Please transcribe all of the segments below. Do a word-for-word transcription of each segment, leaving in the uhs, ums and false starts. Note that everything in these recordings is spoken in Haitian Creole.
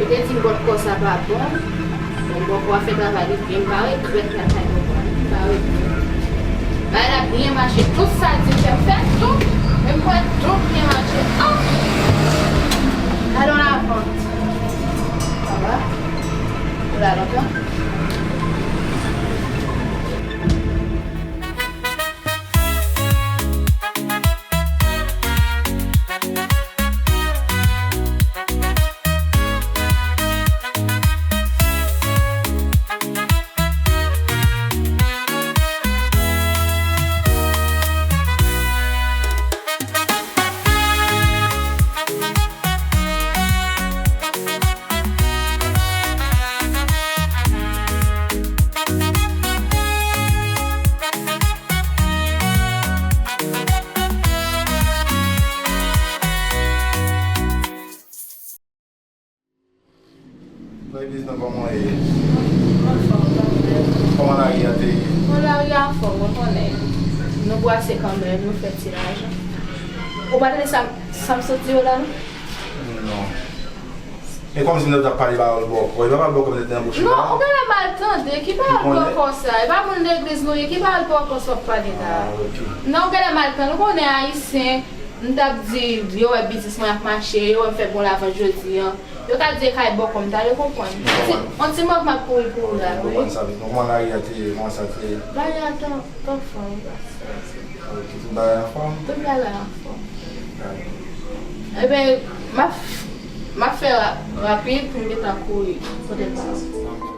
Yo te di m bòkò sa pa bon. Bon, bòkò a fè travay li byen, m pa regrèt lakay bòkò a, m pa regrèt. Bagay la byen mache, tout sa l di m fè, m fè tout, e m wè tout byen mache. Oh! Alon avan. Sa va? Ou la lontan? Legliz nan kòman ye? Anfòm, kanmenm. Kòman lari a te ye? Bon, lari a anfòm, ou konnen. Nou bwase kanmenm, nou fè ti lajan. Ou pa tande sa, sa m sot di yo la, non? Non. E kòmsi nou t ap pale pawòl bòkò. E pa pawòl bòkò m te anboche la. Non, ou genlè mal tande. Ki pawòl bòkò sa? E pa moun legliz nou ye. Ki pawòl bòkò sa w ap pale la? Ah, ok. Non, ou genlè mal tande. Ou konnen Ayisyen, m t ap di, yo wè biznis mwen ap mache, yo wè m fè bon lavant jodi an. Yo ka di e kay bòkò m t al, yo konprann. Yon ti mo m ap kouri pou ou la, wi. Kòman sa, kòman lari a te ye, kòman sa te ye? Bagay la t anfòm. Ok, tout bagay anfòm? Tout bagay anfòm. Dakò. Ebyen, m ap, m ap fè ra-, rapid pou m gentan kouri kote m pral.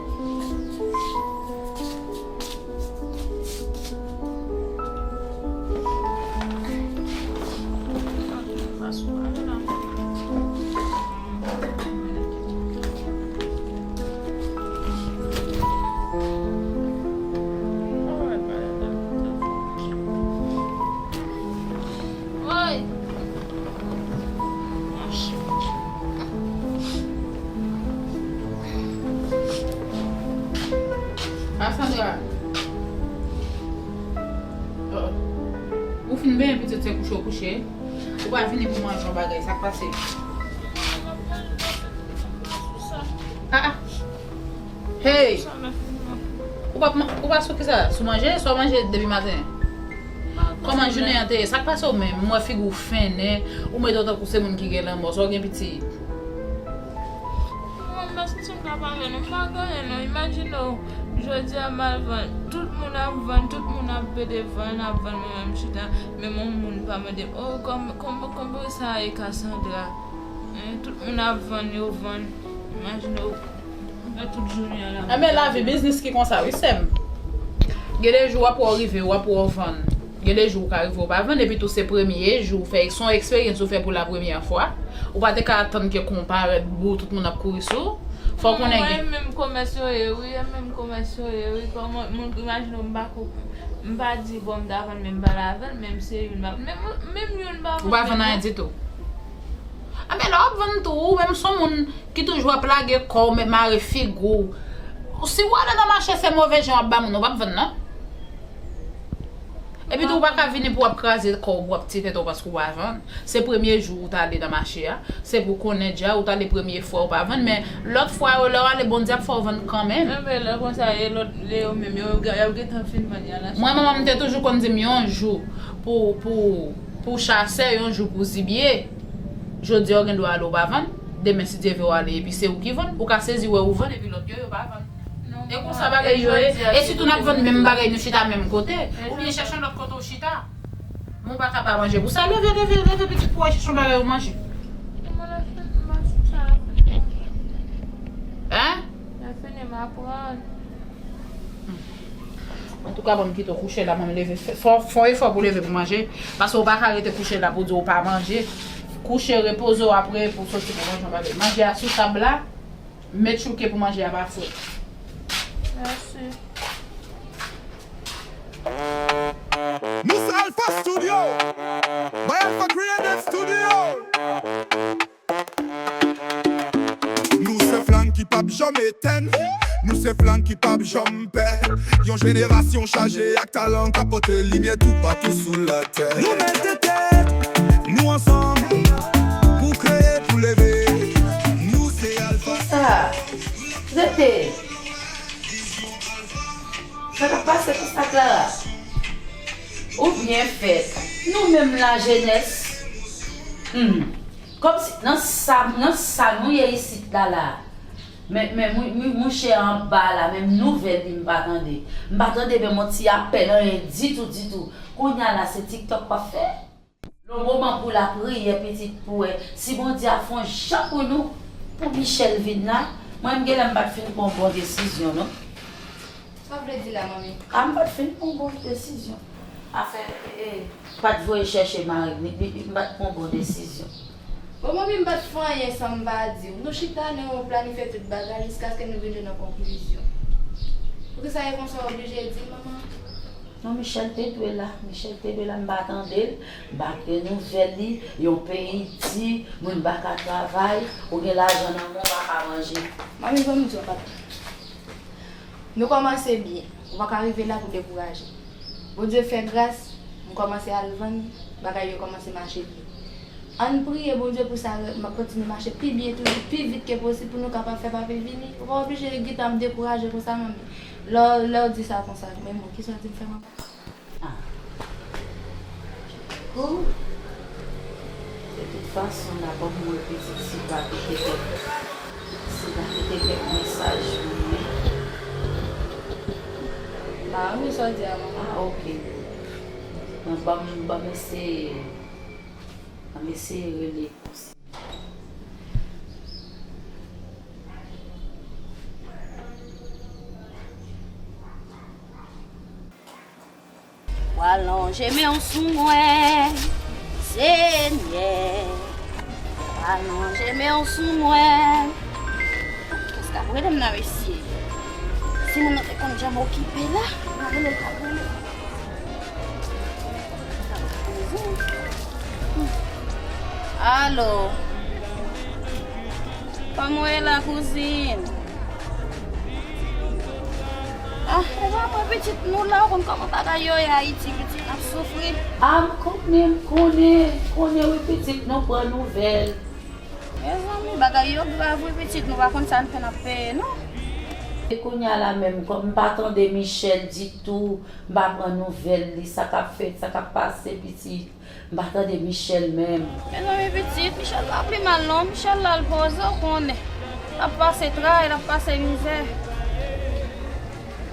Woy! Cassandra. Oh. Ou fin benyen pitit se kouche w kouche. Ou pa vini pou manje yon bagay, sa k pase? Ah, ah. Hey! Ou pa, ou pa sou kisa? Sou manje? Sa w manje depi maten? Kòman jounen an te ye? Sa k pase w menm? M wè figi w fennen, ou mete w tankou se moun ki gen lanmò. Sa w gen pitit? Mwen, m pa santi m ka pale non, m pa gen anyen non. Imajine w, jodi a m al vann, tout moun ap vann, tout moun ap pede vann, ap vann, mwen menm m chita, menm yon moun pa mande m, oh, kòm, kòman, kòman sa ye Cassandra? Hein, tout moun ap vann, yo vann. Imajine w, m fè tout jounen an la. Enben, lavi biznis ki konsa, wi, sè m. Gen de jou w ap wè w rive, w ap wè w vann. Gen de jou ou ka rive ou pa vann, epi tou se premye jou ou fè, se yon eksperyans ou fè pou la premyè fwa. Ou pa te ka atann ke kon parèt bou, tout moun ap kouri sou ou. Fò w konnen gen. Wi, menm komès yo ye, wi, e menm komès yo ye, wi. Kòman, moun, imajine w, m pa ko-, m pa di, bon, m ta vann, men m pa la vann, menm se youn pa, menm, menm youn pa vann. Ou pa vann anyen ditou. Enben, lè w ap vann tou, ou menm se yon moun ki toujou ap lage kò w, mare figi w. Si w ale nan mache, se move jan w ap ba moun, ou p ap vann, non. Epi tou, ou pa ka vini pou w ap kraze kò w, pou w ap tiye tèt ou paske ou pa vann. Se premye jou ou t ale nan mache a. Se pou konnen dja, ou t ale premye fwa ou pa vann, men lòt fwa yo, lè w ale, Bondye ap fè w vann kanmenm. Enben, lè konsa, e lòt, lè yo menm, yo, y ap gentan fin vann, y al achte. Mwen, manman m te toujou konn di m yon jou pou, pou, pou chasè, yon jou pou zibye. Jodi a, ou gen dwa ale, ou pa vann. Demen, si Dye vle, w ale, epi se ou ki vann. Ou ka sezi wè ou vann, epi lòt yo, yo pa vann. E konsa bagay yo ye. E sitou n ap vann menm bagay, nou chita menm kote. Ou byen chèche yon lòt kote w chita. Men w pa ka pa manje pou sa. Leve, leve, leve, pitit, pou w al chèche yon bagay ou manje. Hein? Antouka, ban m kite w kouche la, ban m leve. Fè, fè, fè yon efò pou w leve pou manje. Paske w pa ka rete kouche la pou di w pa manje. Kouche, repoze w apre pou w soti pou manje yon bagay. Manje a sou tab la. Met chouke pou manje a pa fre. Mèsi. Nou se Alpha Studio. By Alpha Creative Studio. Nou se flanm ki p ap janm etenn. Nou se flanm ki p ap janm pè. Yon jenerasyon chaje ak talan k ap pote limyè toupatou sou latè. Nou mèt de tèt, nou ansanm pou kreye, pou leve. Nou se Alpha. Kisa Rete. Sa k ap pase konsa, Clara? Ou byen fèt. Nou menm lajenès. Hmm. Kòmsi nan sa, nan sa nou ye isit la la. Men, men mou- mou- mouche anba la, menm nouvèl li m pa tande. M pa tande menm yon ti apèl, anyen ditou, ditou. Kounye a la, se TikTok w ap fè? Lè yon moman pou lapriyè, pitit, pou wè si Bondye ap fè yon jan pou nou, pou Michel vin la. Mwen, m genlè m pa t fin pran bon desizyon, non. Sa w vle di la, manmi? A, m pa t fin pran bon desizyon. Afè, e, e, pa t voye chèche mari m, m pa t pran bon desizyon. Bon, manmi, m pa t fè anyen san m pa di w. Nou chita, nou planifye tout bagay jiskaske nou vin jwenn yon konklizyon. Poukisa e konsa w oblije di l, manman? Non, Michel te dwe la. Michel te dwe la, m pa tande l. M pa gen nouvèl li. Yon peyi di, moun pa ka travay. Ou gen lajan nan men w, w pa ka manje. Manmi, ban m di w yon bagay. Nou kòmanse byen. Ou pa ka rive la pou dekouraje. Bondye fè gras, m kòmanse al vann, bagay yo kòmanse mache byen. Ann priye Bondye pou sa, m ap kontinye mache pi byen toujou, pi vit ke posib pou nou kapab fè papi vini. Ou pa oblije gentan ap dekouraje konsa, manmi. Lè, lè w di sa konsa, men bon, kisa w di m fè, manmi? Ah. Kou. De tout fason, la, kòm mwen pitit, si pa kite kèk, si pa kite kèk mesaj pou mwen. Ba, wi, sa w di a, manman. Ah, ok. Bon, ban m, ban m eseye, ban m eseye rele konsa. Pral lonje men w sou mwen, Senyè. Pral lonje men w sou mwen. Kiyès k ap rele m nan, mesye? Si moun nan te konn jan m okipe la, m ap rele l, l ap rele. Alo. Kòman w ye la, kouzin? Ah, e pa mwen pitit nou la, ou konn kòman bagay yo ye Ayiti, pitit n ap soufri. Ah, m konnen, m konnen, m konnen wi pitit, nou pran nouvèl. Mezanmi, bagay yo grav wi pitit, nou pa konn sa n fè n ap peye non. E kounye a la menm, kòm m pa tande Michel ditou, m pa pran nouvèl li, sa k ap fèt, sa k ap pase pitit. M pa tande Michel menm. Mezanmi pitit, Michel pa pi mal non. Michel la, l poze, w konnen. L ap pase tray, l ap pase mizè.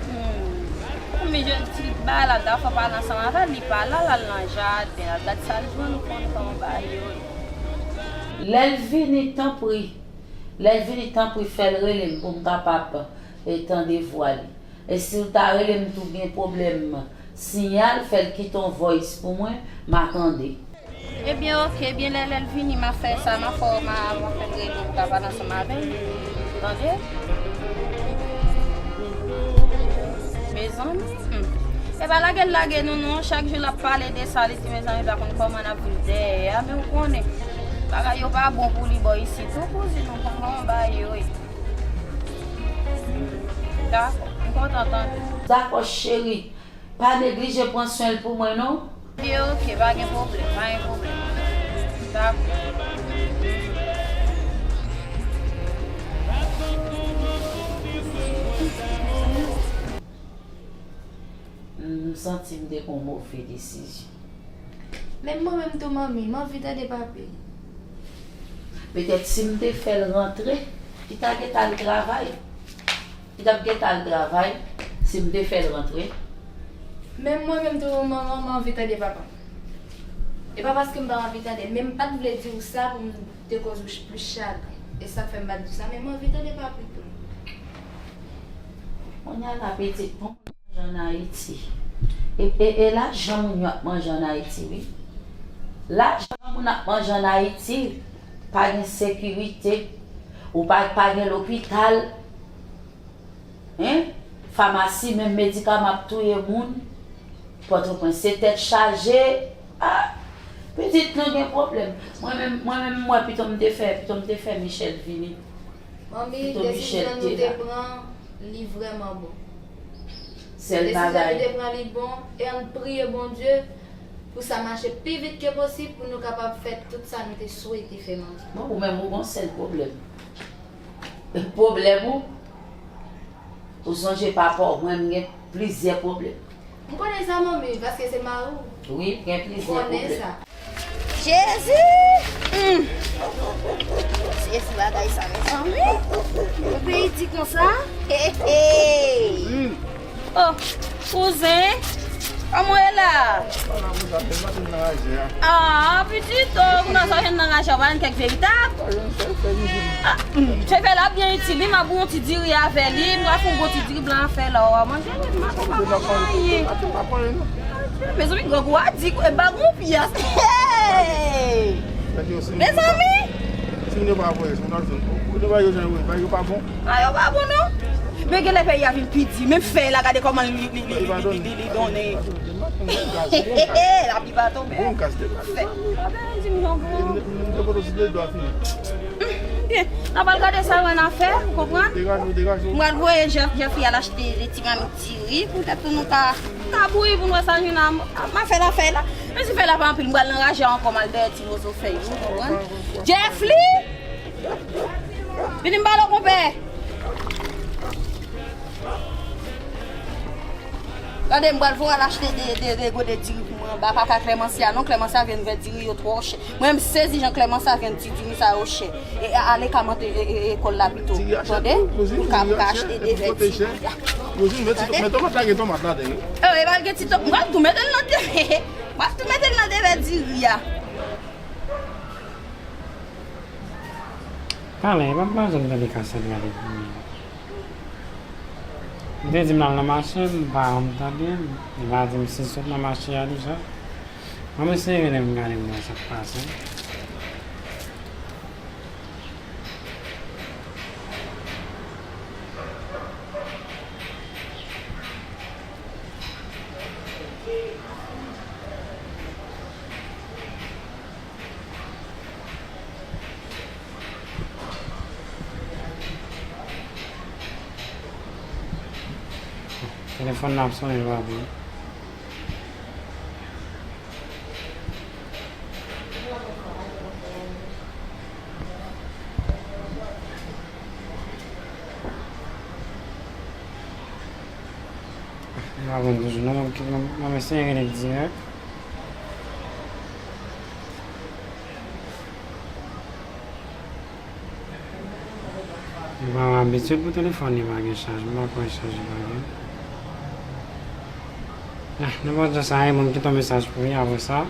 Hmm. Konbyen jèn ti bagay la, dafwa pale ansanm avè l, li pa la, l al nan jaden, l al gad sa l jwenn, ou konnen kòman bagay yo ye. Lè l vini, tanpri. Lè l vini, tanpri, fè l rele m pou m kapab, eh, tande vwa li. E si l ta rele m tou gen pwoblèm siyal, fè l kite yon voice pou mwen, m a tande. Ebyen, oke, ebyen, lè, lè l vini, m a fè sa, m a fè w, m a, m a fè l rele w, w ka pale ansanm avè l. Tande? Mezanmi, hmm. E pa lage l lage nou, non. Chak jou l ap pale de sa, li di, mezanmi, pa konn kòman n ap viv dèyè a, men ou konnen, bagay yo pa bon pou li bò isit tou, kouzin, ou konn kòman bagay yo ye. Dakò, m kontan tande. Dakò, cheri. Pa neglije pran swen l pou mwen, non. Byen, oke, pa gen pwoblèm, pa gen pwoblèm. Dakò. M santi m te pran move desizyon. Menm mwen menm tou, manmi, m anvi tande papi. Petèt si m te fè l rantre, li ta gentan al travay. Li t ap gentan al travay si m te fè l rantre. Menm mwen menm tou, manman, m anvi tande papa m. E pa paske m pa anvi tande l, men m pa t vle di w sa pou m te koz ou ch- plis chagren. E sa k fè m pa t di w sa, men m anvi tande papi tou. Kounye a la, pitit, pou moun manjè ann Ayiti. E, e, e lajan moun yo ap manje ann Ayiti, wi. Lajan moun ap manje ann Ayiti, pa gen sekirite, ou pa, pa gen lopital, en, famasi, menm medikaman ap touye moun. Pòtoprens, se tèt chaje. Ah, pitit nou gen pwoblèm. Mwen menm, mwen menm, m wè pito m te fè, pito m te fè Michel vini. Manmi, desizyon nou te pran, li vrèman bon. Sèl bagay. Desizyon nou te pran, li bon, e ann priye Bondye pou sa mache pi vit ke posib, pou nou kapab fè tout sa nou te swete fè, manmi. Bon, ou menm, ou gon sèl pwoblèm. Pwoblèm ou? Ou sonje papa w, mwen m gen plizyè pwoblèm. M konnen sa, manmi, paske se mari w. Wi, m gen plizyè pwoblèm. M konnen sa. Jezi! Hmm. Jezi, bagay sa, mezanmi. Yon peyi di konsa? Hey, hey. Oh, kouzen, kòman w ye la? Ah, pitit, oh, kounye a sa w jwenn nan raje a, w pa jwenn kèk veritab? Ah, hmm, cheve la byen itil, li, m ap bwè yon ti diri avè li, m pral fè yon bon ti diri blan avè l, w a manje, m pa konn pa manje anyen. Mezanmi, grangou a di, e pa gon pyès. Hey! Mezanmi! Si moun yo pa voye, si moun yo jwenn, yo pa bon. Ah, yo pa bon, non. Men genlè peyi a vin pi di. Menm fèy la, gade kòman li, li, li, li, li, li, li donnen. Lapli pa tonbe. Fè. Byen. N ap al gade sa w wè n a fè, ou konprann? M pral voye Jeff, Jeffrey al achte de ti mamit diri, poutèt pou nou ka, ka bouyi pou n wè sa nou jwenn a, a, m a fè la fèy la. Men si fèy la pa anpil, m pral nan raje a ankò, m al dèyè ti moso fèy, ou konprann? Jeffrey! Vini m pale w, konpè. Gade, m pral voye al achte de, de, de gode diri pou mwen anba papa Clemency a. Non, Clemency a vin vè diri yo twò chè. Mwen, m sezi jan Clemency a vin ti diri sa yo chè. E, e, ale ka mande, e, e, ekòl la pito. Tande? M ka, m ka achte de vè diri a. Tande? Men tomat la gen tomat ladan l, wi. E, e, pa gen ti tomat. M pral tou mete l nan de. M pral tou mete l nan de vè diri a. Talè, e pa m pa janm tande kasèt gade pou mwen. Li te di m l al nan mache, m pa janm tande l. Li pa di m si l sot nan mache a deja. Ann eseye rele m gade m wè sa k pase. Telefòn nan ap sonnen, l pa pran. Li pa pran toujou, non, m, m, m eseye rele l dirèk. Mwen pa abitye pou telefòn li pa gen chaj, mwen pa kwè chaj li pa gen. Ah, nenpòt jan sa ye, mwen kite yon mesaj pou li apre sa.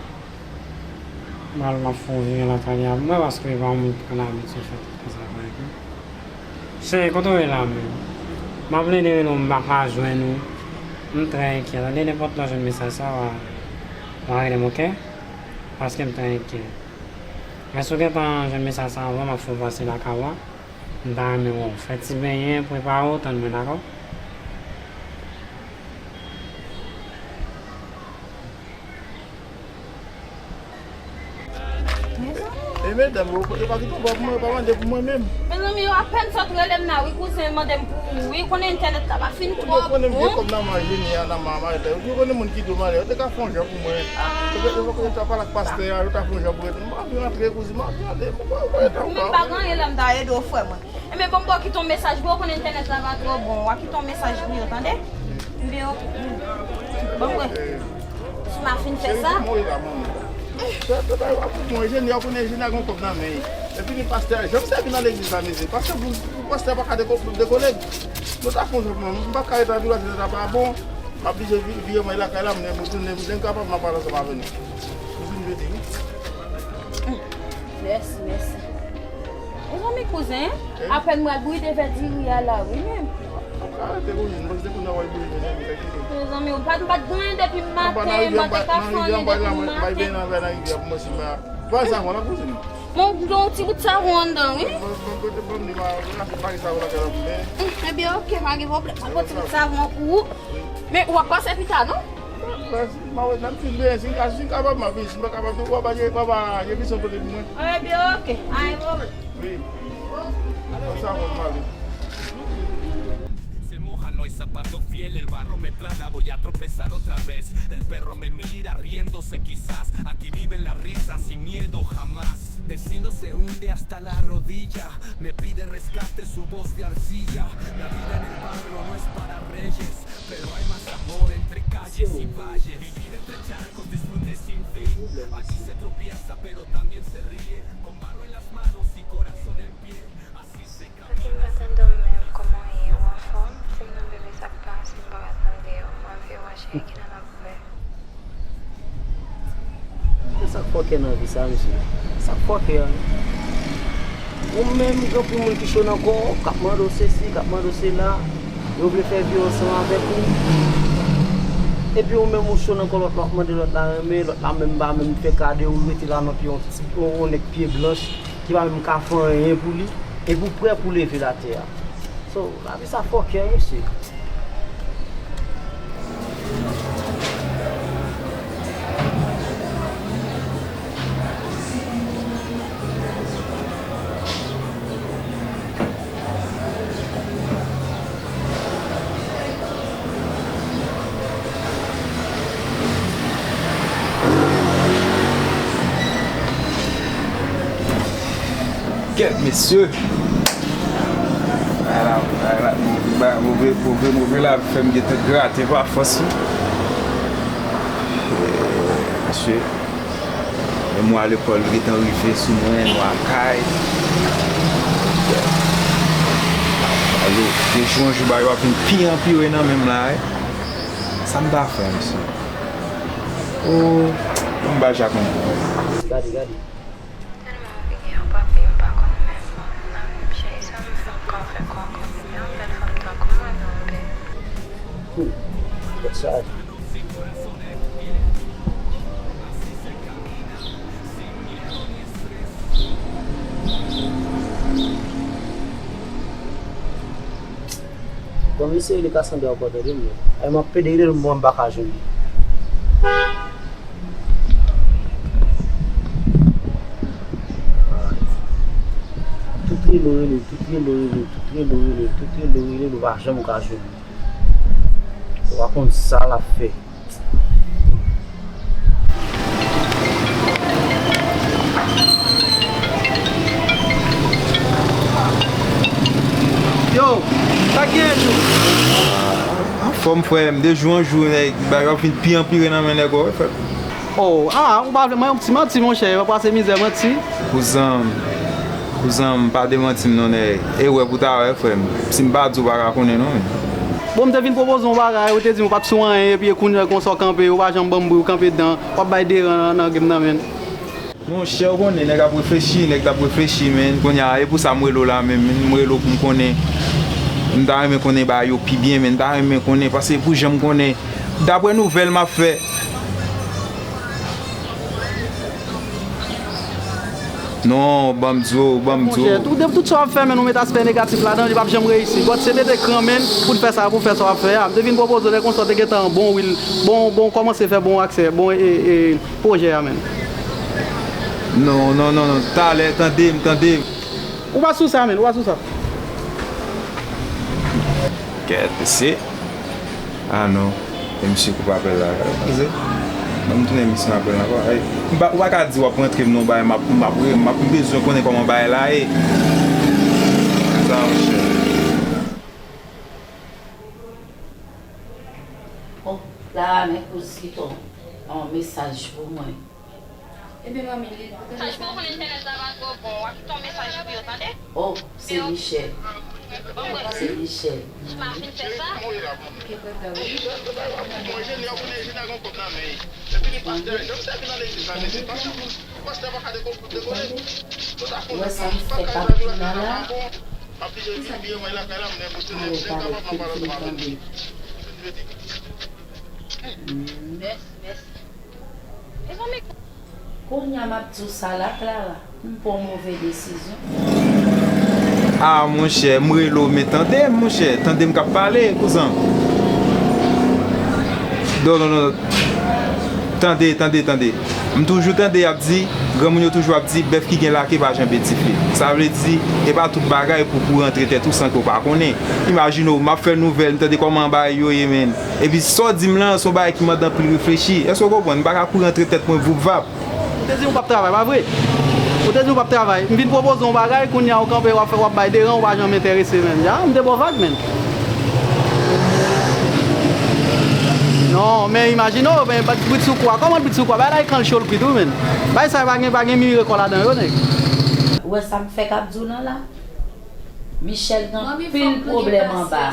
Mwen al, m ap fè yon vire lakay li a pou mwen, paske li pa yon moun ki konn abitye fè tout sa avèk li. Cheri, kote w ye la menm? M ap plede rele w, m pa ka jwenn ou. M trè enkyè, tande, nenpòt lè w jwenn mesaj sa, w a, w a rele m, oke? Paske m trè enkyè. Èske w gentan jwenn mesaj sa anvan m ap fè w pase lakay ou a? M ta renmen wè w. Fè ti benyen, prepare w, tann mwen, dakò? E medam, yo, yo pa kite w ba pou mwen, yo pa mande pou mwen menm. Mezanmi, yo apèn sot rele m la, wi, kouzen, mande m pou ou, wi, konnen entènèt la pa fin twò bon. Yo konnen m gen kòb nan men Jeni a, nan men Marita. Yo konnen moun ki dou malè, yo te ka fè yon jan pou mwen. Yo te, yo te ka pale ak pastè a, yo ta fè yon jan pou ede m. M anvi rantre, kouzin, m anvi ale. Ou menm pa gen anyen la, m ta ede w, frè mwen. Enben, bon, m ba w kite yon mesaj pou yo, konnen entènèt la pa twò bon. W a kite yon mesaj pou yo, tande? Enben, ok. Bon, mwen. Si m a fin fè sa. Cheri, kòman w ye la, manman? Fè, fè bagay w ap pou mwen, Jeni a, konnen Jeni a gen kòb nan men l. Epi gen pastè a, janm sèvi nan legliz la, mezanmi. Pastè, pou, pou pastè pa ka deko-, dekole. Nou ta fè yon jan pou mwen. M pa ka rete anpil, la, sa pa bon. M ap blije vi-, vire mwen lakay la, m, m, m, m kapab, m ap pale ansanm avè nou. Kouzin, vini, wi. Mèsi, mèsi. Mezanmi, kouzen, apèn m al bouyi de vè diri a la, wi, menm. Arete, kouzin, mwen se te konn wè bouyi de vè diri a. Mezanmi, ou pa t, ou pa t gen anyen depi maten, m pa te ka fè anyen depi maten. Bay ben nan vè nan rivyè pou mwen, si m pa. Bay savon la, kouzin. Bon, gen yon ti bout savon anndan, wi. Bon, bon, kote bon, li pa, li pa se pa gen savon la, kè la pou mwen. Ebyen, oke, pa gen pwoblèm. Mwen pote ti bout savon pou ou. Men, w ap pase pita, non? Mèsi, m a wè nan fin benyen, si m ka, si m kapab, m a vini, si m pa kapab tou, w a pa gen, w a pa gen plis yon kote pou mwen. Ebyen, oke, pa gen pwoblèm. Wi. Sa bon, m ale. Se mojano y zapato fiel, el barro me trata, voy a tropezar otra vez. El perro me mira riéndose quizás, aquí viven la risa sin miedo jamás. Vecino se hunde hasta la rodilla, me pide rescate su voz de arcilla. La vida en el barrio no es para reyes, pero hay más amor entre calles y valles. Vivir entre charcos, disfrute sin fin. Aquí se tropieza, pero también se ríe. Con barro en las manos y corazón en pie, así se camina. Sa ki m pa tande w menm, kòman w ye? Ou anfòm? Di m non bebe, sa k pase? M pa ka tande w. M anvi w mache, ki jan n ap fè? Men sa k fòkè nan vi sa, mesye. Sa k fòkè a. Ou menm, gen anpil moun ki cho nan kò w, k ap mande w sesi, k ap mande w sela. Yo vle fè vi ansanm avèk ou. Epi ou menm, ou cho nan kò lòt la, w ap mande lòt la renmen, lòt la menm pa menm fè ka de ou, rete la nan pye yon ti, yon, yon nèg pye blanch ki pa menm ka fè anyen pou li, epi w prè pou leve l atè a. So, lavi sa fòkè, mesye. Kèt, mesye! Ala, ala, move, move, move lavi fè m gentan grate pa fòs, wi. Mesye, e mwa lekòl gentan rive sou mwen, mwa kay. Alo, de jou an jou, bagay yo ap vin pi anpire nan men m la, wi. Sa m ta fè, mesye? O, m pa ja konn. Gade, gade. Tèlman opinyon, papi, m pa konn menm. Nan menm chèy sa, m fè m ka fè kòman m vle. Yon bèl fanm tankou mwen, non, bebe. Kou. Tèt chaje. Bon, mesye, li ka sanble ankò, tande m. Ay, m ap pede rele l, mwen m pa ka jwenn li. Tout rele w rele l, tout rele w rele l, tout rele w rele l, tout rele w rele l, ou pa janm ka jwenn li. Ou pa konn sa l ap fè. Yo, sa k genyen tou? Anfòm, frè m, de jou an jou, nèg, bagay yo ap vin pi anpire nan men nèg yo, wi, frè m. Oh, ah, ou pa vle, mwen, yon ti manti, monchè, yo pase mizè, manti. Kouzan m, kouzan m, pa demanti m non, nèg. Erè pou ta wè, frè m. Si m pa di w, w pa ka konnen non, men. Bon, m te vin pwopoze w yon bagay, ou te di m ou pa t sou anyen, epi kounye a konsa w kanpe, ou pa janm ban m bri, ou kanpe dan, w ap bay deran nan, nan game nan, men. Monchè, ou konnen, nèg ap reflechi, nèg t ap reflechi, men. Kounye a, e pou sa m rele w la menm, men. M rele w pou m konnen. M ta renmen konnen bagay yo pi byen, men. M ta renmen konnen, paske pou jan m konnen, daprè nouvèl m ap fè. Non, ban m di w, ban m di w. Monchè, tout, tout sa w ap fè, men, ou met aspè negatif ladan, li p ap janm reyisi. Gòt se mete kran, men, pou n fè sa, pou fè sa w ap fè a. M te vin pwopoze w, lè konsa w te gentan bon, wi, bon, bon, kòmanse fè bon aksè, bon, e, e, pwojè a, men. Non, non, non, non, talè, tande m, tande m. Ou pa sou sa, men, ou pa sou sa. Kèt, mesye. Ah non, e misye koupe apèl la. Koze. Ban m tounen misye apèl la ankò. Ey, m pa, ou pa ka di w ap rantre m nan yon bagay, m ap, m ap, m ap bezwen konnen kòman bagay la ye. Sa, monchè. Oh, la, men kouz kite yon mesaj pou mwen. Ebyen, manmi, li, ou tande sa? Saj pou ou konn entènèt la pa twò bon, w ap kite yon mesaj pou yo, tande? Oh, se Michel. Se Michel. M pa fin fè sa. Ok, bye bye. Ou wè sa m fè Papina la? Alò, pale, tout moun tande. Mèsi, mèsi. Kounye a m ap di w sa la, Clara, m pran yon move desizyon. Ah, monchè, m rele w, men tande m, monchè, tande m k ap pale, kouzan. Non, non, non, non. Tande, tande, tande. M toujou tande y ap di, granmoun yo toujou ap di, bèf ki gen lake pa janbe dife. Sa vle di, e pa tout bagay pou, pou rantre tèt ou san ke w pa konnen. Imajine w, m ap fè nouvèl, m tande kòman bagay yo ye, men. Epi sa w di m lan, se yon bagay ki mande anpil reflechi. Èske w konprann? M pa ka kouri antre tèt mwen voup vap. Ou te di m ou p ap travay, pa vre? Ou te di w p ap travay. M vin pwopoze w yon bagay, kounye a ou kanpe, w ap fè, w ap bay deran, ou pa janm enterese menm. Ya, m te ba w vag, menn. Non, men imajine w, men bat brit sou kou a. Kòman brit sou kou a? Bay la e kan l cho l kwit wi, menn. Bay sa pa gen, pa gen mire kò ladan yo, nèg. Ou wè sa m fèk ap di w lan la? Michel gen anpil pwoblèm anba.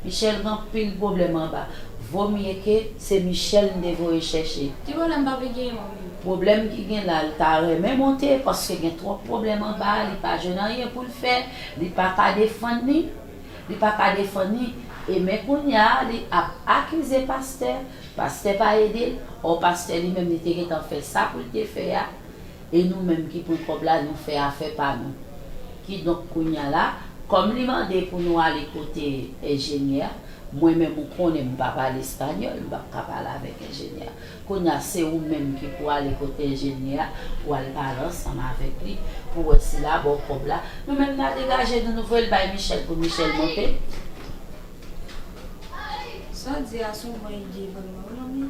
Michel gen anpil pwoblèm anba. Vomye ke se Michel m te voye chèche. Ki pwoblèm papi genyen, manmi? Pwoblèm ki gen la, l ta renmen monte paske gen twòp pwoblèm anba, li pa jwenn anyen pou l fè, li pa ka defann li, li pa ka defann li. E men kounye a, li ap akize pastè, pastè pa ede l, ò pastè li menm li te gentan fè sa pou l te fè a. E nou menm ki pran kòb la, nou fè afè pa nou. Kidonk, kounye a la, kòm li mande pou nou ale kote enjenyè a, mwen menm ou konnen m pa pale espanyòl, m p ap ka pale avèk enjenyè a. Kounye a, se ou menm ki pou ale kote enjenyè a, pou al pale ansanm avèk li, pou wè si l a ba w kòb la. Nou menm n a degaje nou, nou voye l bay Michel pou Michel monte. Sa w di a se yon bon ide vrèman, wi, manmi.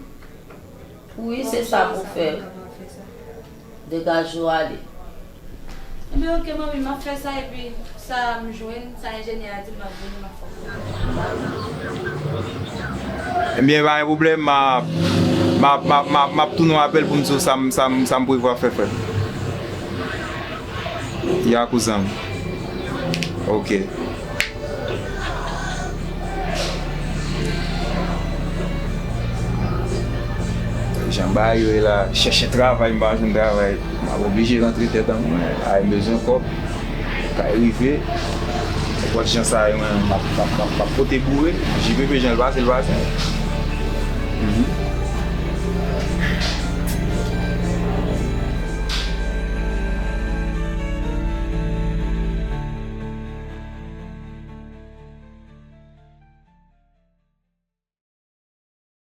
Wi, se sa pou fè. Degaje w ale. Ebyen, oke, manmi, m ap fè sa, epi sa m jwenn, sa enjenyè a di m, m ap vini, m ap fè w konnen. Ebyen, pa gen pwoblèm, m a, m a, m a, m a, m ap tounen w apèl pou m di w sa m, sa m, sa m prevwa fè, frè m. Ya, kouzan m. Oke. Jan bagay yo ye la, chèche travay, m pa jwenn travay. M ap oblije rantre tèt an mwen. Ay, m bezwen kòb. Kay rive. Nenpòt jan sa ye, mwen, m ap, m ap, m ap, m ap pote boure. J P P jan l pase, l pase. Mhm.